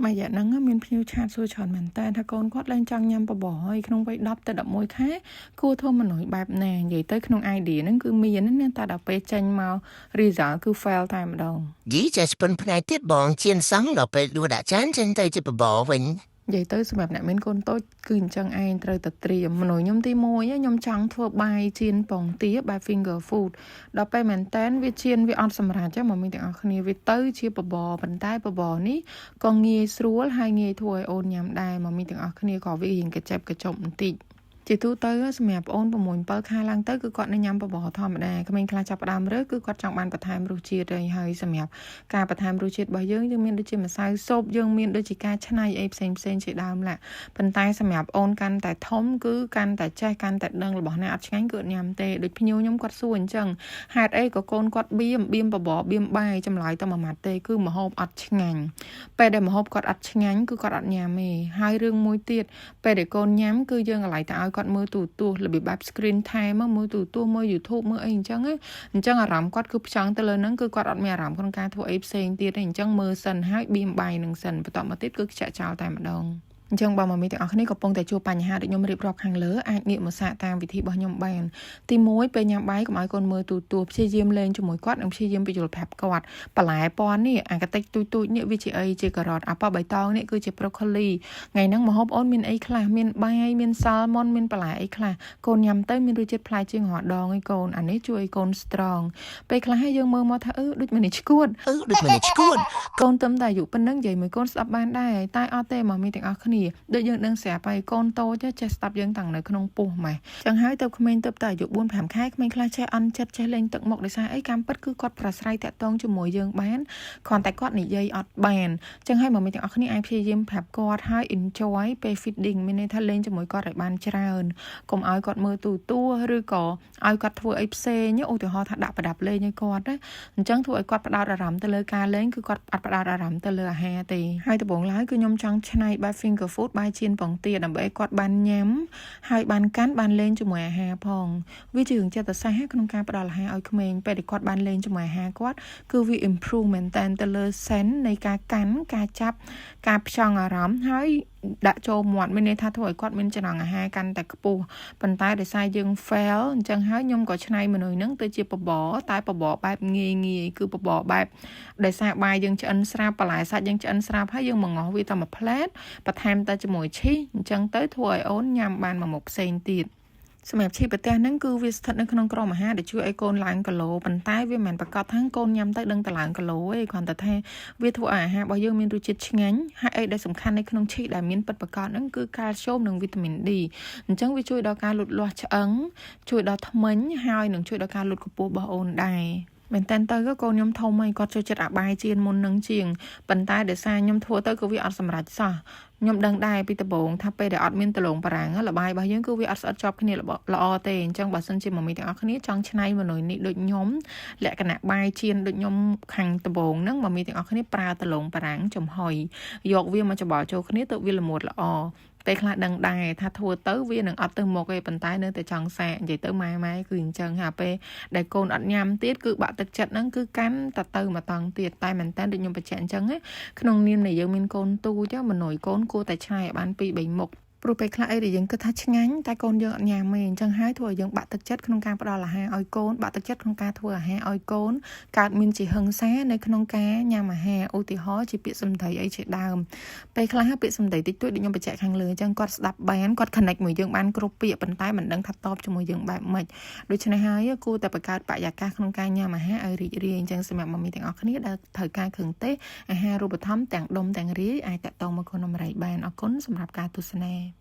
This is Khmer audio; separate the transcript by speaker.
Speaker 1: មួយរយៈហ្នឹងមានភ្ញៀវ chat សួរច្រើនមែនតើថាកូនគាត់លែងចង់ញ៉ាំបបរហើយក្នុងវ័យ10ទៅ11ខែគួរធ្វើមនុស្សបែបណានិយាយទៅក្នុង idea ហ្នឹងគឺមានណាតែដល់ពេលចេញមក result គឺ fail តែម្ដង
Speaker 2: យីចេះស្ពិនផ្នែកទៀតបងជៀនសង់ដល់ពេលដួសដាក់ចានចេញទៅជាបបរវិញ
Speaker 1: និយាយទៅសម្រាប់អ្នកមានកូនតូចគឺអញ្ចឹងឯងត្រូវតែត្រៀមមនុស្សខ្ញុំទី1ខ្ញុំចង់ធ្វើបាយចៀនពងទាបែប finger food ដល់ពេលមែនតែនវាចៀនវាអត់សម្រាប់ចឹងមកមានទាំងអស់គ្នាវាទៅជាបបរប៉ុន្តែបបរនេះក៏ងាយស្រួលហើយងាយធ្វើឲ្យអូនញ៉ាំដែរមកមានទាំងអស់គ្នាក៏វារៀងកញ្ចែបកញ្ចុំបន្តិចជាទូទៅសម្រាប់អូន6 7ខែឡើងទៅគឺគាត់នៅញ៉ាំបបរធម្មតាក្មេងខ្លះចាប់ផ្ដើមរើសគឺគាត់ចង់បានបន្ថែមរសជាតិហើយហើយសម្រាប់ការបន្ថែមរសជាតិរបស់យើងយើងមានដូចជាម្សៅស៊ុបយើងមានដូចជាការច្នៃអីផ្សេងផ្សេងជាដើមឡាប៉ុន្តែសម្រាប់អូនកាន់តែធំគឺកាន់តែចេះកាន់តែដឹងរបស់ណាអត់ឆ្ងាញ់គឺអត់ញ៉ាំទេដូចភ្ញៀវខ្ញុំគាត់សួរអញ្ចឹងហេតុអីក៏កូនគាត់បៀមបៀមបបរបៀមបាយចម្លើយតែមួយម៉ាត់ទេគឺម្ហូបអត់ឆ្ងាញ់ពេលដែលម្ហូបគាត់អត់ឆ្ងាញ់គឺគាត់អត់ញ៉ាំទេហើយរឿងមួយទៀតពេលដែលកូនញ៉ាំគឺយើងកន្លែងតែឲ្យគាត់មើលទូរទស្សន៍របៀបបែប screen time មើលទូរទស្សន៍មើល YouTube មើលអីអញ្ចឹងអញ្ចឹងអារម្មណ៍គាត់គឺផ្ចង់ទៅលើហ្នឹងគឺគាត់អត់មានអារម្មណ៍ក្នុងការធ្វើអីផ្សេងទៀតទេអញ្ចឹងមើលសិនហើយបៀមបាយនឹងសិនបន្តមកទៀតគឺខ្ចាក់ចោលតែម្ដងអញ្ចឹងបើម៉ាមីទាំងអស់គ្នាកំពុងតែជួបបញ្ហាដូចខ្ញុំរៀបរាប់ខាងលើអាចងាកមកសាកតាមវិធីរបស់ខ្ញុំបានទី1ពេលញ៉ាំបាយកុំឲ្យកូនមើលទូរទស្សន៍ព្យាយាមលេងជាមួយគាត់និងព្យាយាមពន្យល់ប្រាប់គាត់បន្លែពណ៌នេះអាកតិចទូចទូចនេះវាជាអីជាការ៉ុតអាពណ៌បៃតងនេះគឺជា broccoli ថ្ងៃហ្នឹងម្ហូបអូនមានអីខ្លះមានបាយមាន salmon មានបន្លែអីខ្លះកូនញ៉ាំទៅមានរសជាតិប្លែកជាងរាល់ដងឯកូនអានេះជួយឲ្យកូន strong ពេលខ្លះយើងមើលមកថាអឺដូចមិនឈួត
Speaker 2: អឺដូចមិនឈួត
Speaker 1: កូនទឹមតែអាយុប៉ុណ្ណឹងនិយាយមួយកូនស្ដាប់បានដែរតែអត់ទេមកមានទាំងអស់គ្នាដូចយើងដឹងស្រាប់ហើយកូនតូចចេះស្ដាប់យើងតាំងនៅក្នុងពោះម៉េះចឹងហើយទៅក្មេងទៅតែអាយុ4 5ខែក្មេងខ្លះចេះអន់ចិត្តចេះលេងទឹកមុខដោយសារអីកម្មពិតគឺគាត់ប្រាស្រ័យតាក់ទងជាមួយយើងបានគ្រាន់តែគាត់និយាយអត់បានចឹងហើយមកមានទាំងអស់គ្នាអាចព្យាយាមប្រាប់គាត់ហើយ enjoy ពេល feeding មានន័យថាលេងជាមួយគាត់ឲ្យបានច្រើនកុំឲ្យគាត់មើលទូរទស្សន៍ឬក៏ឲ្យគាត់ធ្វើអីផ្សេងឧទាហរណ៍ថាដាក់ប្រដាប់លេងឲ្យគាត់ណាអញ្ចឹងធ្វើឲ្យគាត់ផ្ដោតអារម្មណ៍ទៅលើការលេងគឺគាត់អត់ផ្ដោតអារម្មណ៍ទៅលើអាហារទេហើយដំបូងឡើយគឺខ្ញុំចង់ច្នៃបែប finger food បាយចៀនពងទាដើម្បីឲ្យគាត់បានញ៉ាំហើយបានកាន់បានលេងជាមួយអាហារផងវាជារឿងចិត្តសាស្ត្រក្នុងការផ្ដល់អាហារឲ្យក្មេងពេលដែលគាត់បានលេងជាមួយអាហារគាត់គឺវា improve មែនតើទៅលើ sense នៃការកាន់ការចាប់ការផ្ចង់អារម្មណ៍ហើយដាក់ចូលមាត់មានន័យថាធ្វើឲ្យគាត់មានចំណង់អាហារកាន់តែខ្ពស់ប៉ុន្តែដោយសារយើង fail អញ្ចឹងហើយខ្ញុំក៏ច្នៃមនុស្សហ្នឹងទៅជាបបរតែបបរបែបងាយងាយគឺបបរបែបដោយសារបាយយើងឆ្អិនស្រាប់បន្លែសាច់យើងឆ្អិនស្រាប់ហើយយើងមកងោះវាតែមួយផ្លែតបន្ថែមតែជាមួយឈីសអញ្ចឹងទៅធ្វើឲ្យអូនញ៉ាំបានមួយមុខផ្សេងទៀតសម្រាប់ឈីប្រទេសហ្នឹងគឺវាស្ថិតនៅក្នុងក្រុមអាហារដែលជួយឲ្យកូនឡើងគីឡូប៉ុន្តែវាមិនមែនប្រកាសថាកូនញ៉ាំទៅដឹងតែឡើងគីឡូទេគ្រាន់តែថាវាធ្វើឲ្យអាហាររបស់យើងមានរសជាតិឆ្ងាញ់ហើយអីដែលសំខាន់នៅក្នុងឈីដែលមានពិតប្រាកដហ្នឹងគឺកាល់ស្យូមនិងវីតាមីន D អញ្ចឹងវាជួយដល់ការលូតលាស់ឆ្អឹងជួយដល់ធ្មេញហើយនឹងជួយដល់ការលូតកម្ពស់របស់អូនដែរមែនតើទៅក៏កូនខ្ញុំធំហើយគាត់ចូលចិត្តអាបាយចៀនមុននឹងជាងប៉ុន្តែដោយសារខ្ញុំធ្វើទៅក៏វាអត់សម្រេចសោះខ្ញុំដឹងដែរពីដំបូងថាពេលដែលអត់មានដលងបារាំងលបាយរបស់យើងគឺវាអត់ស្អិតជាប់គ្នាល្អទេអញ្ចឹងបើសិនជាម៉ាមីទាំងអស់គ្នាចង់ច្នៃមនុស្សនេះដូចខ្ញុំលក្ខណៈបាយចៀនដូចខ្ញុំខាងដំបូងហ្នឹងម៉ាមីទាំងអស់គ្នាប្រើដលងបារាំងចំហុយយកវាមកច្បល់ចូលគ្នាទៅវាល្មួតល្អពេលខ្លះដឹងដែរថាធ្វើទៅវានឹងអត់ទៅមុខទេប៉ុន្តែនៅតែចង់សាកនិយាយទៅម៉ែម៉ែគឺអញ្ចឹងហាពេលដែលកូនអត់ញ៉ាំទៀតគឺបាក់ទឹកចិត្តហ្នឹងគឺកាន់តែទៅមកតង់ទៀតតែមែនតើដូចខ្ញុំបញ្ជាក់អញ្ចឹងក្នុងនាមនៃយើងមានកូនទូចមនុស្សកូនគួរតែឆ្នៃឲ្យបាន2 3មុខព្រោះពេលខ្លះអីដែលយើងគិតថាឆ្ងាញ់តែកូនយើងអត់ញ៉ាំទេអញ្ចឹងហើយធ្វើឲ្យយើងបាក់ទឹកចិត្តក្នុងការផ្ដល់អាហារឲ្យកូនបាក់ទឹកចិត្តក្នុងការធ្វើអាហារឲ្យកូនកើតមានជាហិង្សានៅក្នុងការញ៉ាំអាហារឧទាហរណ៍ជាពាក្យសម្ដីអីជាដើមពេលខ្លះពាក្យសម្ដីតិចតួចដូចខ្ញុំបញ្ជាក់ខាងលើអញ្ចឹងគាត់ស្ដាប់បានគាត់ connect មួយយើងបានគ្រប់ពាក្យប៉ុន្តែមិនដឹងថាតបជាមួយយើងបែបម៉េចដូច្នេះហើយគួរតែបង្កើតបរិយាកាសក្នុងការញ៉ាំអាហារឲ្យរីករាយអញ្ចឹងសម្រាប់ម៉ាមីទាំងអស់គ្នាដែលត្រូវការគ្រឿងទេសអាហារូបត្ថម្ភទាំងដុំទាំងរាយអាចតាក់ទងមកកូនអមរីបានអរគុណសម្រាប់ការទស្សនា។